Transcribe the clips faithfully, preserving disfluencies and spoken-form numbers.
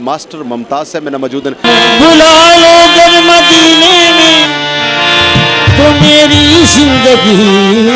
ماسٹر ممتاز صاحب میرے نال موجود ہیں۔ بلا لو گر مدینے میں تو میری زندگی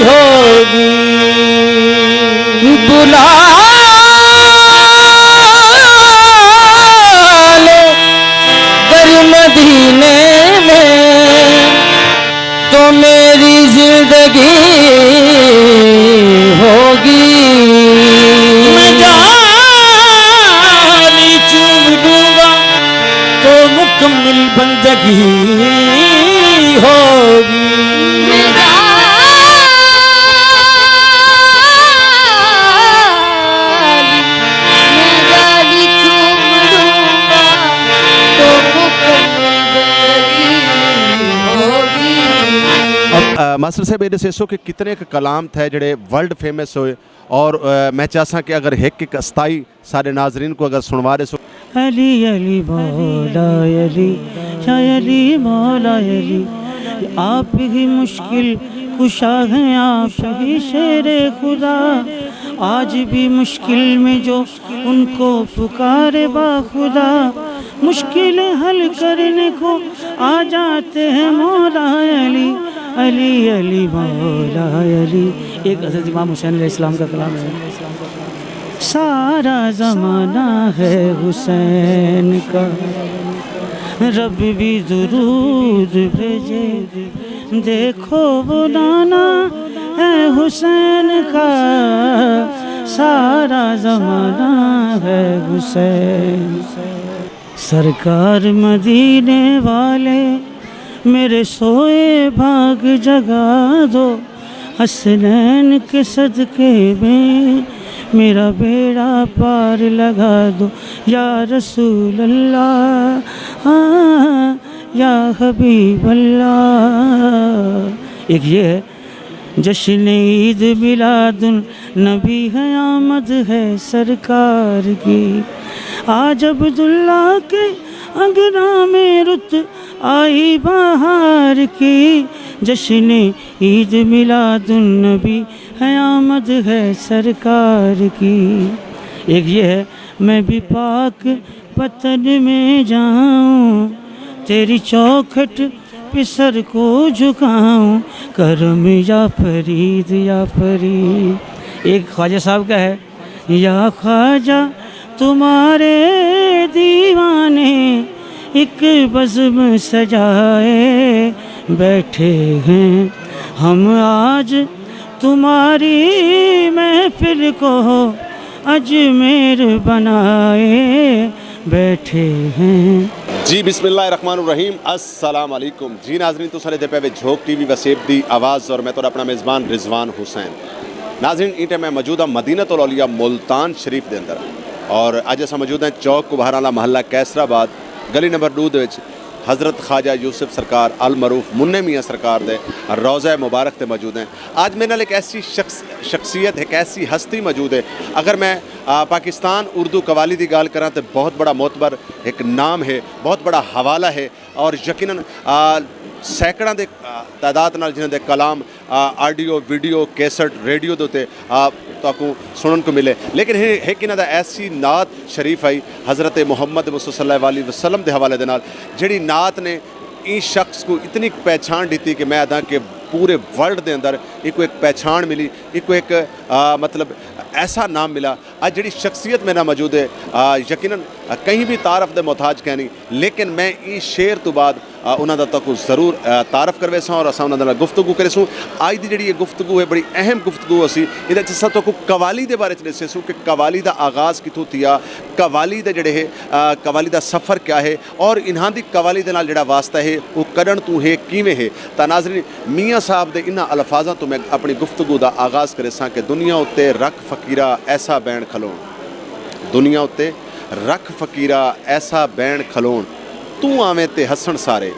ہوگی۔ بلا لو گر مدینے میں تو میری زندگی ہوگی۔ میں جانی چوم لوں گا تو مکمل بندگی ہوگی۔ میں جانی میں جانی چوم لوں گا تو مکمل بندگی ہوگی۔ اب ماسٹر صاحب یہ دسیسو کہ کتنے کلام تھے جڑے ورلڈ فیمس ہوئے؟ اور میں چاہساں کہ اگر ہک ہک استائی سارے ناظرین کو اگر سنوا دے سو۔ علی علی مولا علی، یا علی مولا علی، آپ ہی مشکل کشا ہیں، آپ ہی شیر خدا۔ آج بھی مشکل میں جو ان کو پکارے با خدا، مشکل حل کرنے کو آ جاتے ہیں مولا علی۔ علی علی مولا علی۔ ایک حضرت امام حسین علیہ السلام کا کلام ہے۔ سارا زمانہ ہے حسین کا، رب بھی درود بھیجے۔ دیکھو وہ نانا ہے حسین کا، سارا زمانہ ہے حسین۔ سرکار مدینے والے، میرے سوئے بھاگ جگا دو، حسنین کے صدقے میں میرا بیڑا پار لگا دو، یا رسول اللہ، آ، یا حبیب اللہ۔ ایک یہ ہے، جشن عید میلاد النبی ہے، آمد ہے سرکار کی۔ آج عبداللہ کے انگنا میں رت آئی بہار کی، جشن عید میلاد النبی ہے، آمد ہے سرکار کی۔ ایک یہ ہے، میں بھی پاک وطن میں جاؤں، تیری چوکھٹ پہ سر کو جھکاؤں، کرم یا فرید یا فرید۔ ایک خواجہ صاحب کا ہے، یا خواجہ تمہارے دیوانے ایک بزم سجائے بیٹھے ہیں ہم آج، تمہاری محفل کو اجمیر بنائے بیٹھے ہیں۔ جی، بسم اللہ الرحمن الرحیم۔ السلام علیکم۔ جی ناظرین، تساں ݙیہدے پئے وے جھوک ٹی وی وسیب دی آواز، اور میں تہاݙا اپݨا میزبان رضوان حسین۔ ناظرین، ایں ٹائم میں موجود ہاں مدینۃ الاولیاء ملتان شریف دے اندر، اور اڄ اساں موجود ہیں چوک کبھاراں والا محلہ قیصر آباد، گلی نمبر ݙو دے وچ حضرت خواجہ یوسف سرکار المعروف منہ میاں سرکار دے روضہ مبارک تے موجود ہیں۔ آج میرے نال ایک ایسی شخص، شخصیت، ایک ایسی ہستی موجود ہے۔ اگر میں، آ، پاکستان اردو قوالی دی ڳالھ کراں تے بہت بڑا معتبر ایک نام ہے، بہت بڑا حوالہ ہے، اور یقیناً، آ، سینکڑاں دے، آ، تعداد نال جنہاں دے کلام، آ، آڈیو، ویڈیو، کیسٹ، ریڈیو دے اتے، آ، تہاکوں سݨݨ کوں ملے، لیکن ہے، ہک انہاں دا ایسی نعت شریف آئی حضرت محمد مصطفیٰ صلی اللہ علیہ وسلم دے حوالے دے نال، جیڑھی نعت نے ایں شخص کو اتنی پہچان ݙتی کہ میں آہداں کہ پورے ورلڈ دے اندر ایکوں ایک پہچان ملی، ایکوں ایک، آ، مطلب ایسا نام ملا۔ اڄ جیڑھی شخصیت میرے نال موجود ہے، آ، یقیناً، آ، کہیں بھی تعارف دے محتاج کائنی، لیکن میں ایں شعر تو بعد، آ، انہاں دا تہاکوں ضرور، آ، تعارف کرویساں اور اساں انہاں دے نال گفتگو کریسوں۔ اڄ دی جیڑھی یہ گفتگو ہے، بڑی اہم گفتگو ہوسی۔ ایندے وچ اساں تہاکوں قوالی دے بارے وچ ݙسیسوں کہ قوالی دا آغاز کتھوں تھیا، قوالی دے جیڑھے ہے، آ، قوالی دا سفر کیا ہے، اور انہاں دی قوالی دے نال جیڑھا واسطہ ہے، او کݙݨ توں ہے، کیویں ہے۔ تاں ناظرین، میاں صاحب دے انہاں الفاظاں توں میں اپݨی گفتگو دا آغاز کریساں کہ دنیا اتے رکھ فقیرا ایسا بین کھلوݨ، دنیا اتے رکھ فقیرا ایسا بین کھلوݨ، توں آویں تے ہسݨ سارے،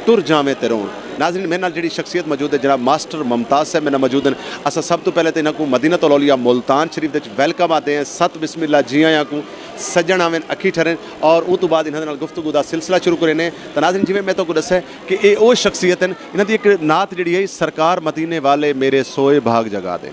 ٹر جاویں تے روݨ۔ ناظرین، میرے نال جیڑھی شخصیت موجود ہے، جناب ماسٹر ممتاز صاحب میرے نال موجود ہیں۔ اساں سب توں پہلے تے انہاں کوں مدینۃ الاولیاء ملتان شریف دے وچ ویلکم آہدے ہیں، ست بسم اللہ جی آیاں کوں، سڄݨ آون اکھی ٹھرن، اور اوں توں بعد انہاں دے نال گفتگو دا سلسلہ شروع کرینے۔ تاں ناظرین، جیویں میں تہاکوں ݙسیا کہ اے او شخصیت ہن، انہاں دی ہک نعت جیڑھی ہے، سرکار مدینے والے میرے سوئے بھاگ جگا دے۔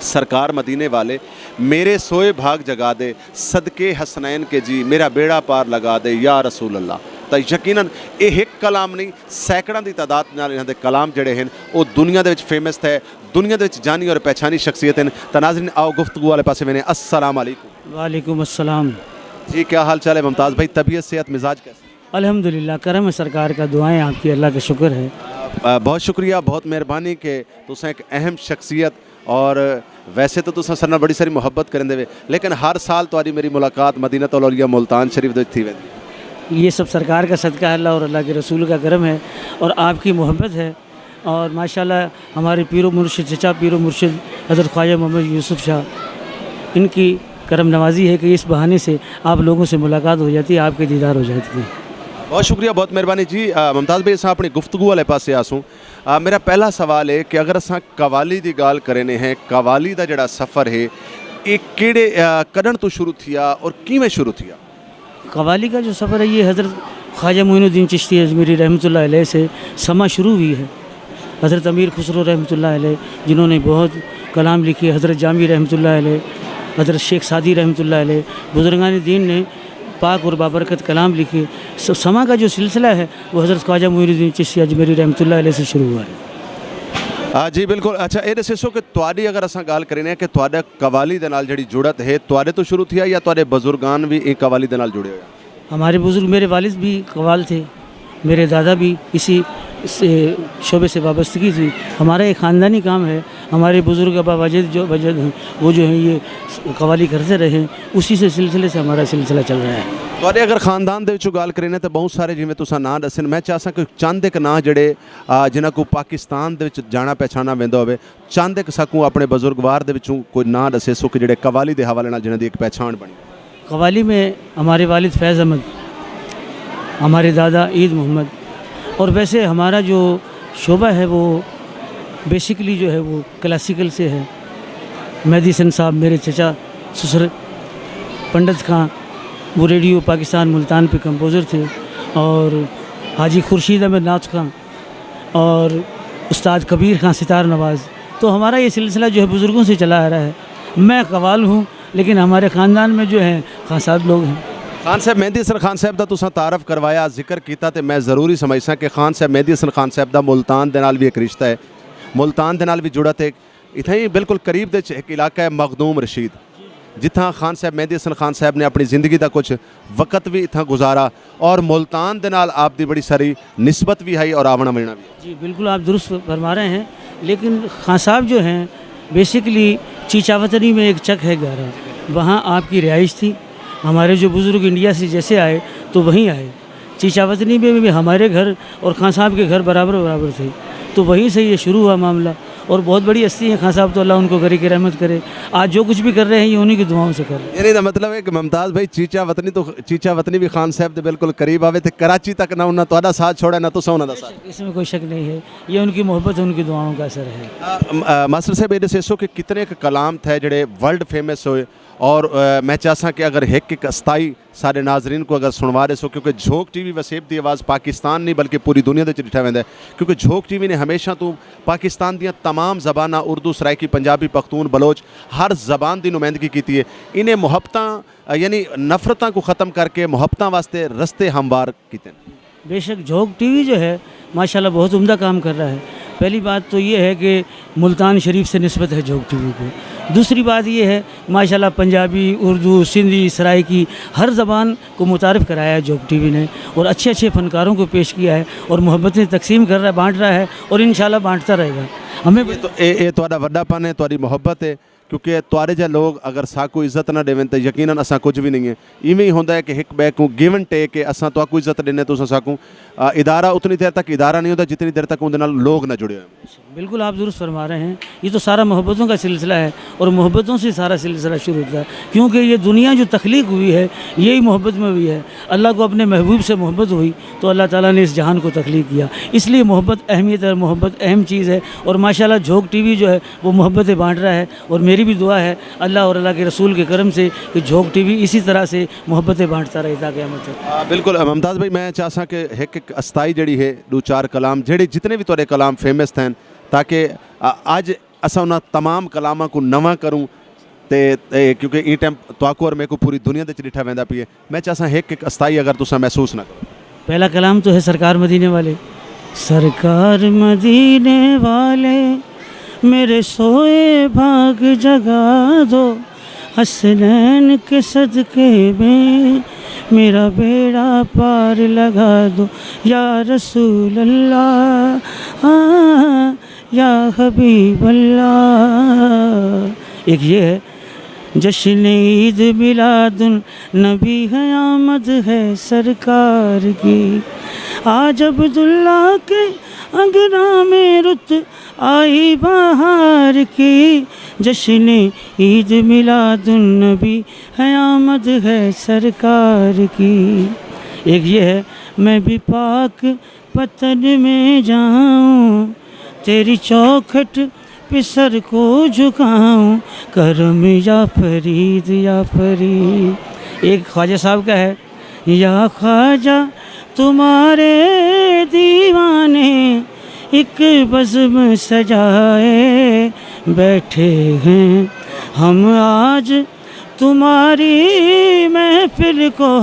سرکار مدینے والے، میرے سوئے بھاگ جگا دے، صدقے حسنین کے جی، میرا بیڑا پار لگا دے یا رسول اللہ۔ تاں یقیناً اے ہک کلام نہیں، سینکڑاں دی تعداد نال انہاں دے کلام جڑے ہن، او دنیا دے وچ فیمس تھئے، دنیا دے وچ جانی اور پہچانی شخصیت ہن۔ تاں ناظرین، آؤ گفتگو والے پاسے ویندے ہیں۔ السلام علیکم۔ وعلیکم السلام۔ جی، کیا حال چال ہے ممتاز بھائی؟ طبیعت، صحت، مزاج کیسے؟ الحمدللہ، کرم ہے سرکار کا، دعائیں آپ کی، اللہ کا شکر ہے۔ آ، بہت شکریہ، بہت مہربانی کہ تساں ایک اہم شخصیت، اور ویسے تو تساں ساݙے نال بڑی ساری محبت کریندے وے، لیکن ہر سال تہاݙی میری ملاقات مدینۃ الاولیاء ملتان شریف دے وچ تھی ویندی ہے۔ یہ سب سرکار کا صدقہ ہے، اللہ اور اللہ کے رسول کا کرم ہے، اور آپ کی محبت ہے، اور ماشاءاللہ ہمارے پیر و مرشد، چچا پیر و مرشد حضرت خواجہ محمد یوسف شاہ، ان کی کرم نوازی ہے کہ اس بہانے سے آپ لوگوں سے ملاقات ہو جاتی ہے، آپ کے دیدار ہو جاتے ہیں۔ بہت شکریہ، بہت مہربانی جی۔ آ، ممتاز بھائی، اساں اپݨی گفتگو والے پاسے آسوں۔ آ، میرا پہلا سوال ہے کہ اگر اساں قوالی دی ڳالھ کریندے ہیں، قوالی دا جڑا سفر ہے، اے کیڑے، آ، کݙݨ توں شروع تھیا اور کیویں شروع تھیا؟ قوالی کا جو سفر ہے، یہ حضرت خواجہ معین الدین چشتی اجمیری رحمۃ اللہ علیہ سے سما شروع ہوئی ہے۔ حضرت امیر خسرو رحمۃ اللہ علیہ، جنہوں نے بہت کلام لکھے، حضرت جامی رحمۃ اللہ علیہ، حضرت شیخ سعدی رحمۃ اللہ علیہ، بزرگان دین نے پاک اور بابرکت کلام لکھے۔ س-، سما کا جو سلسلہ ہے، وہ حضرت خواجہ معین الدین چشتی اجمیری رحمۃ اللہ علیہ سے شروع ہوا ہے۔ آ، جی بالکل۔ اچھا، اے ݙسیسو کہ تہاݙی اگر اساں ڳالھ کریندے ہیں کہ تہاݙا قوالی دے نال جڑی جڑت ہے، تہاݙے توں شروع تھیا یا تہاݙے بزرگان وی ایں قوالی دے نال جڑے ہوئے ہن؟ ہمارے بزرگ، میرے والد بھی قوال تھے، میرے دادا بھی اسی سے، شعبے سے وابستگی تھی۔ ہمارا ایک خاندانی کام ہے۔ ہمارے بزرگ ابا واجد جو، واجد ہیں، وہ جو ہیں یہ قوالی کرتے رہے، اسی سے سلسلے سے ہمارا سلسلہ چل رہا ہے۔ تہاݙے اگر خاندان دے وچوں ڳالھ کریندے ہیں تاں بہت سارے، جیویں تساں ناں ݙسن، میں چاہساں کہ چند ہک ناں جڑے، آ، جنہاں کوں پاکستان دے وچ جاݨا پہچاݨا ویندا ہووے، چند ہک ساکوں اپݨے بزرگوار دے وچوں کوئی ناں ݙسیسو کہ جڑے قوالی دے حوالے نال جنہاں دی ہک پہچاݨ بݨی۔ قوالی میں ہمارے والد فیض احمد، ہمارے دادا عید محمد، اور ویسے ہمارا جو شعبہ ہے وہ بیسیکلی جو ہے وہ کلاسیکل سے ہے۔ مہدی حسن صاحب، میرے چچا سسر پنڈت خاں، وہ ریڈیو پاکستان ملتان پہ کمپوزر تھے، اور حاجی خورشید احمد نعت خاں اور استاد کبیر خاں ستار نواز۔ تو ہمارا یہ سلسلہ جو ہے بزرگوں سے چلا آ رہا ہے۔ میں قوال ہوں، لیکن ہمارے خاندان میں جو ہے خان صاحب لوگ ہیں۔ خان صاحب، مہدی حسن خان صاحب دا تساں تعارف کروایا، ذکر کیتا، تے میں ضروری سمجھساں کہ خان صاحب، مہدی حسن خان صاحب دا ملتان دے نال وی ہک رشتہ ہے، ملتان دے نال وی جڑت ہے۔ اتھائیں بالکل قریب دے وچ ہک علاقہ ہے مخدوم رشید، جتھاں خان صاحب، مہدی حسن خان صاحب نے اپݨی زندگی دا کچھ وقت وی اتھاں گزارا، اور ملتان دے نال آپ دی بڑی ساری نسبت وی ہئی اور آوݨا ونڄݨا وی۔ جی بالکل، آپ درست فرما رہے ہیں، لیکن خان صاحب جو ہیں بیسیکلی چیچا وطنی میں ایک چک ہے گارا، وہاں آپ کی رہائش تھی۔ ہمارے جو بزرگ انڈیا سے جیسے آئے تو وہیں آئے۔ چیچا وطنی میں بھی ہمارے گھر اور خان صاحب کے گھر برابر برابر تھے، تو وہیں سے یہ شروع ہوا معاملہ۔ اور بہت بڑی ہستی ہیں خان صاحب، تو اللہ ان کو گھر کی رحمت کرے۔ آج جو کچھ بھی کر رہے ہیں، یہ انہیں کی دعاؤں سے کر رہے ہیں۔ یعنی دا مطلب ہے کہ ممتاز بھائی، چیچا وطنی تو، چیچا وطنی بھی خان صاحب دے بالکل قریب آوے، تے کراچی تک نہ انہاں تہاݙا ساتھ چھوڑا، نہ تساں انہاں دا ساتھ۔ اس میں کوئی شک نہیں ہے، یہ ان کی محبت، ان کی دعاؤں کا اثر ہے۔ آ، م-، آ، ماسٹر صاحب، اے ݙسیسو کہ کتنے ک کلام تھئے جڑے ورلڈ فیمس ہوئے، اور، آ، میں چاہساں کہ اگر ہک ہک استائی سارے ناظرین کوں اگر سݨوا ݙیسو، کیونکہ جھوک ٹی وی وسیب دی آواز پاکستان نہیں بلکہ پوری دنیا دے وچ ݙٹھا ویندا ہے، کیونکہ جھوک ٹی وی نے ہمیشہ توں پاکستان دیاں تمام زباناں، اردو، سرائیکی، پنجابی، پختون، بلوچ، ہر زبان دی نمائندگی کیتی ہے۔ انہیں محبتاں، یعنی نفرتاں کوں ختم کر کے محبتاں واسطے رستے ہموار کیتے ہیں۔ بے شک، جھوک ٹی وی جو ہے ماشاءاللہ بہت عمدہ کام کر رہا ہے۔ پہلی بات تو یہ ہے کہ ملتان شریف سے نسبت ہے جھوک ٹی وی کو۔ دوسری بات یہ ہے، ماشاءاللہ پنجابی، اردو، سندھی، سرائیکی، ہر زبان کو متعارف کرایا ہے جھوک ٹی وی نے، اور اچھے اچھے فنکاروں کو پیش کیا ہے، اور محبتیں تقسیم کر رہا ہے، بانٹ رہا ہے، اور انشاءاللہ بانٹتا رہے گا۔ ہمیں اے تو، اے، اے تہاݙا وݙاپن ہے، تہاݙی محبت ہے، کیونکہ تہاݙے جیہے لوگ اگر ساکوں عزت نہ ݙیون تے یقیناً اساں کچھ وی نہیں ہیں۔ ایویں ہی ہوندا ہے کہ ہک ٻئے کوں گیو اینڈ ٹیک ہے، اساں تہاکوں عزت ݙیندے، تساں ساکوں، آ، ادارہ اتنی دیر تک ادارہ نہیں ہوندا جتنی دیر تک اوندے نال لوگ نہ جڑے ہوئے۔ بالکل آپ درست فرما رہے ہیں، یہ تو سارا محبتوں کا سلسلہ ہے، اور محبتوں سے سارا سلسلہ شروع ہوتا ہے، کیونکہ یہ دنیا جو تخلیق ہوئی ہے، یہی محبت میں ہوئی ہے۔ اللہ کو اپنے محبوب سے محبت ہوئی تو اللہ تعالیٰ نے اس جہان کو تخلیق کیا، اس لیے محبت اہمیت ہے، محبت اہم چیز ہے۔ اور ماشاءاللہ جھوک ٹی وی جو ہے وہ محبتیں بانٹ رہا ہے، اور میری بھی دعا ہے اللہ اور اللہ کے رسول کے کرم سے کہ جھوک ٹی وی اسی طرح سے محبتیں بانٹتا رہے تا قیامت تک۔ آ، بالکل، ممتاز بھائی، میں چاہساں کہ ہک ہک استائی جڑی ہے، ݙو چار کلام، جڑے جتنے بھی تہاݙے کلام فیمس تھین، تاکہ، آ، اڄ اساں انہاں تمام کلاماں کوں نواں کروں تے، تے کیونکہ ایں ٹائم تہاکوں اور میکوں پوری دنیا دے وچ ݙٹھا ویندا پئے۔ میں چاہساں ہک ہک استائی اگر تساں محسوس نہ کرو۔ پہلا کلام تو ہے سرکار مدینے والے۔ سرکار مدینے والے، میرے سوئے بھاگ جگا دو، حسنین کے صدقے میں میرا بیڑا پار لگا دو، یا رسول اللہ، آ، یا حبیب اللہ۔ ایک یہ ہے، جشن عید میلاد النبی ہے، آمد ہے سرکار کی۔ آج عبداللہ کے انگنا میں رت آئی بہار کی، جشن عید میلاد النبی ہے، آمد ہے سرکار کی۔ ایک یہ ہے، میں بھی پاک وطن میں جاؤں، تیری چوکھٹ پہ سر کو جھکاؤں، کرم یا فرید یا فرید۔ ایک خواجہ صاحب کا ہے، یا خواجہ تمہارے دیوانے ایک بزم سجائے بیٹھے ہیں ہم آج، تمہاری محفل کو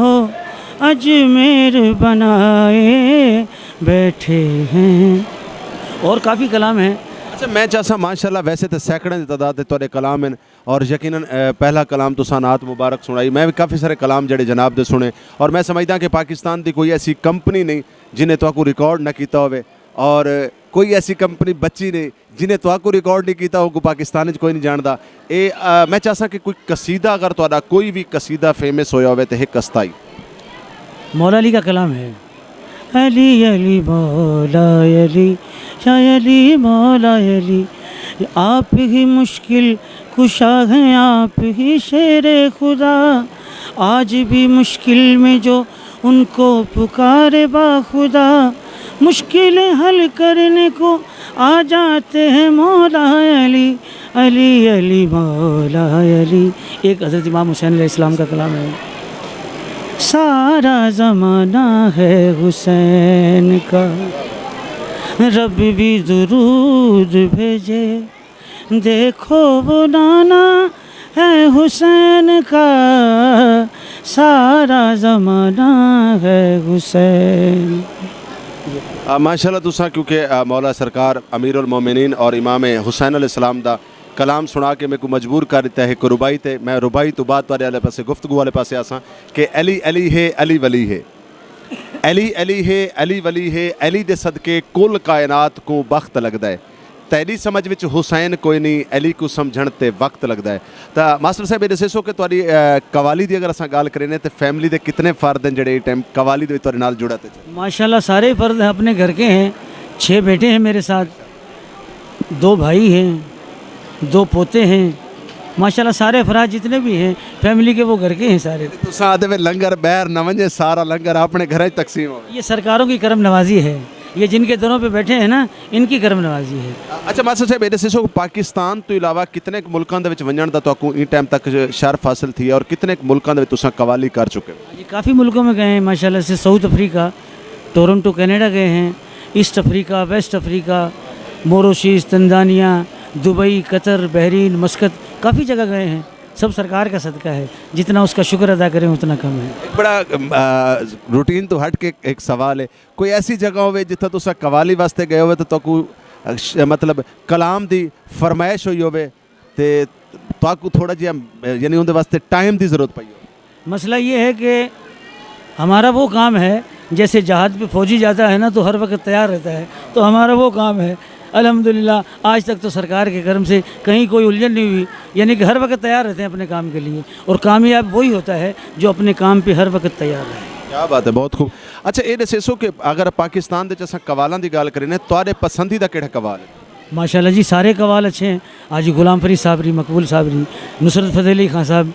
اجمیر بنائے بیٹھے ہیں۔ اور کافی کلام ہیں۔ اچھا، میں چاہساں ماشاءاللہ ویسے تے سینکڑاں دی تعداد تے تہاݙے کلام ہن، اور یقیناً پہلا کلام تساں نعت مبارک سݨائی۔ میں وی کافی سارے کلام جیڑھے جناب دے سݨے، اور میں سمجھداں کہ پاکستان دی کوئی ایسی کمپنی نہیں جنہیں تہاکوں ریکارڈ نہ کیتا ہووے، اور کوئی ایسی کمپنی بچی نہیں جنہیں تہاکوں ریکارڈ نہیں کیتا، اوکوں پاکستان وچ کوئی نہیں جاندا۔ اے میں چاہساں کہ کوئی قصیدہ، اگر تہاݙا کوئی وی قصیدہ فیمس ہویا ہووے تے ہک استائی۔ مولا علی کا کلام ہے۔ علی علی مولا علی، یا علی مولا علی، آپ ہی مشکل کشا ہیں، آپ ہی شیر خدا۔ آج بھی مشکل میں جو ان کو پکارے با خدا، مشکلیں حل کرنے کو آ جاتے ہیں مولا علی، علی علی مولا علی۔ ایک حضرت امام حسین علیہ السلام کا کلام ہے۔ سارا زمانہ ہے حسین کا، رب بھی درود بھیجے، دیکھو وہ نانا ہے حسین کا، سارا زمانہ ہے حسین۔ ماشاءاللہ، تساں کیونکہ مولا سرکار امیر المومنین اور امام حسین علیہ السلام دا کلام سݨا کے میکوں مجبور کر ݙتا ہے ہک رباعی تے۔ میں رباعی توں بعد تہاݙے آلے پاسے، گفتگو آلے پاسے آساں کہ علی علی ہے، علی ولی ہے۔ علی علی ہے، علی ولی ہے، علی دے صدقے کل کائنات کوں بخت لڳدا ہے۔ تیݙی سمجھ وچ حسین کوئی نہیں، علی کوں سمجھݨ تے وقت لڳدا ہے۔ تاں ماسٹر صاحب، اے ݙسیسو کہ تہاݙی قوالی دی اگر اساں ڳالھ کریندے تے فیملی دے کتنے فرد ہیں جیڑھے ایں ٹائم قوالی دے وچ تہاݙے نال جڑت وچ؟ ماشاءاللہ، سارے فرد اپنے گھر کے ہیں۔ چھ بیٹے ہیں میرے ساتھ، دو بھائی ہیں، دو پوتے ہیں۔ ماشاءاللہ، سارے افراد جتنے بھی ہیں فیملی کے، وہ گھر کے ہیں سارے۔ تساں آہدے وے لنگر ٻاہر نہ ونڄے، سارا لنگر اپݨے گھراں وچ تقسیم ہووے۔ یہ سرکاروں کی کرم نوازی ہے، یہ جن کے دروں پہ بیٹھے ہیں نا، ان کی کرم نوازی ہے۔ اچھا ماسٹر صاحب، اے ݙسیسو کہ پاکستان توں علاوہ کتنے ک ملکاں دے وچ ونڄݨ دا تہاکوں ایں ٹائم تک شرف حاصل تھیا ہے اور کتنے ک ملکاں دے وچ تساں قوالی کر چکے ہو؟ جی، کافی ملکوں میں گئے ہیں ماشاءاللہ سے، ساؤتھ افریقہ، ٹورنٹو کینیڈا گئے ہیں، ایسٹ افریقہ، ویسٹ افریقہ، موروشیس، تنزانیہ، دبئی، قطر، بحرین، مسقط، کافی جگہ گئے ہیں۔ سب سرکار کا صدقہ ہے، جتنا اس کا شکر ادا کریں اتنا کم ہے۔ ایک بڑا روٹین توں ہٹ کے ایک سوال ہے، کوئی ایسی جگہ ہووے جتھاں تساں قوالی واسطے گئے ہووے تے تہاکوں مطلب کلام دی فرمائش ہوئی ہووے تے تہاکوں تھوڑا جیہا، یعنی اوندے واسطے ٹائم دی ضرورت پئی ہووے؟ مسئلہ یہ ہے کہ ہمارا وہ کام ہے، جیسے جہاد پہ فوجی جاتا ہے نا تو ہر وقت تیار رہتا ہے، تو ہمارا وہ کام ہے۔ الحمدللہ آج تک تو سرکار کے کرم سے کہیں کوئی الجھن نہیں ہوئی، یعنی کہ ہر وقت تیار رہتے ہیں اپنے کام کے لیے، اور کامیاب وہی ہوتا ہے جو اپنے کام پہ ہر وقت تیار رہے۔ کیا بات ہے، بہت خوب۔ اچھا، اے ݙسیسو کہ اگر پاکستان دے وچ اساں قوالاں دی ڳالھ کریندے، تہاݙے پسندیدہ کیڑھا قوال ہے؟ ماشاءاللہ جی، سارے قوال اچھے ہیں۔ حاجی غلام فرید صاحب رہی، مقبول صاحب رہی، نصرت فتح علی خان صاحب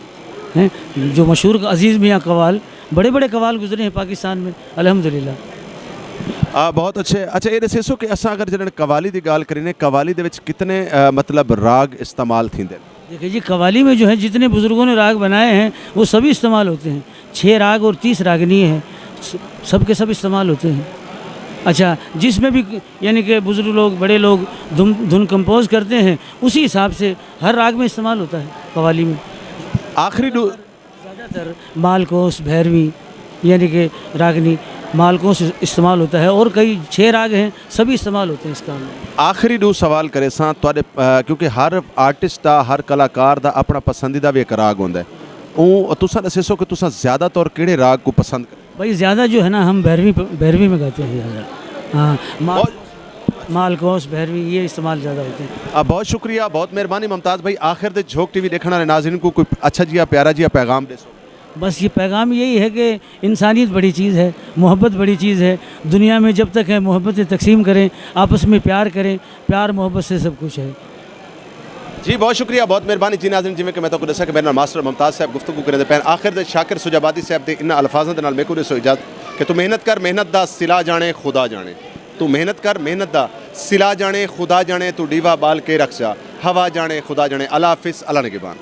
ہیں، جو مشہور عزیز میاں قوال، بڑے بڑے قوال گزرے ہیں پاکستان میں، الحمدللہ۔ آ، بہت اچھے۔ اچھا، اے ݙسیسو کہ اساں اگر جݙݨ قوالی دی ڳالھ کریندے، قوالی دے وچ کتنے، آ، مطلب راڳ استعمال تھیندے؟ دیکھیں جی، قوالی میں جو ہے جتنے بزرگوں نے راگ بنائے ہیں وہ سبھی استعمال ہوتے ہیں۔ چھ راگ اور تیس راگنی ہیں، س-، سب کے سب استعمال ہوتے ہیں۔ اچھا، جس میں بھی یعنی کہ بزرگ لوگ، بڑے لوگ دھن دھن کمپوز کرتے ہیں، اسی حساب سے ہر راگ میں استعمال ہوتا ہے قوالی میں۔ آخری ڈو زیادہ تر مالکوس، بھیروی، یعنی کہ راگنی مالکوس استعمال ہوتا ہے، اور کئی چھ راگ ہیں، سبھی استعمال ہوتے ہیں اس کام میں۔ آخری ڈو سوال کرے ساں تواڈے، کیونکہ ہر آرٹسٹ دا، ہر کلاکار دا اپنا پسندیدہ بھی ایک راگ ہوندا ہے۔ اوں تساں دسیسو کہ تساں زیادہ طور کیڑے راگ کو پسند کرے؟ بھائی، زیادہ جو ہے نا، ہم بھیروی بھیروی میں گاتے ہیں زیادہ۔ ہاں، مال مالکوس، بھیروی، یہ استعمال زیادہ ہوتے ہیں۔ بہت شکریہ، بہت مہربانی ممتاز بھائی۔ آخر دے جھوک ٹی وی ڈیکھن والے ناظرین کو کوئی اچھا جیا، پیارا جیا پیغام ڈیسو؟ بس یہ پیغام یہی ہے کہ انسانیت بڑی چیز ہے، محبت بڑی چیز ہے۔ دنیا میں جب تک ہے، محبت سے تقسیم کریں، آپس میں پیار کریں، پیار محبت سے سب کچھ ہے۔ جی بہت شکریہ، بہت مہربانی۔ جی ناظرین، جویں کہ میں تہاکوں ݙسیا کہ میݙے نال ماسٹر ممتاز صاحب گفتگو کریندے پئے ہن، آخر دے شاکر سجابادی صاحب دے انہاں الفاظاں دے نال میکوں ݙیسو اجازت کہ توں محنت کر، محنت دا صلہ ڄاݨے خدا ڄاݨے۔ توں محنت کر، محنت دا صلہ ڄاݨے خدا ڄاݨے۔ توں ݙیوا ٻال کے رکھ جا، ہوا ڄاݨے خدا ڄاݨے۔ اللہ حافظ، اللہ نگہبان۔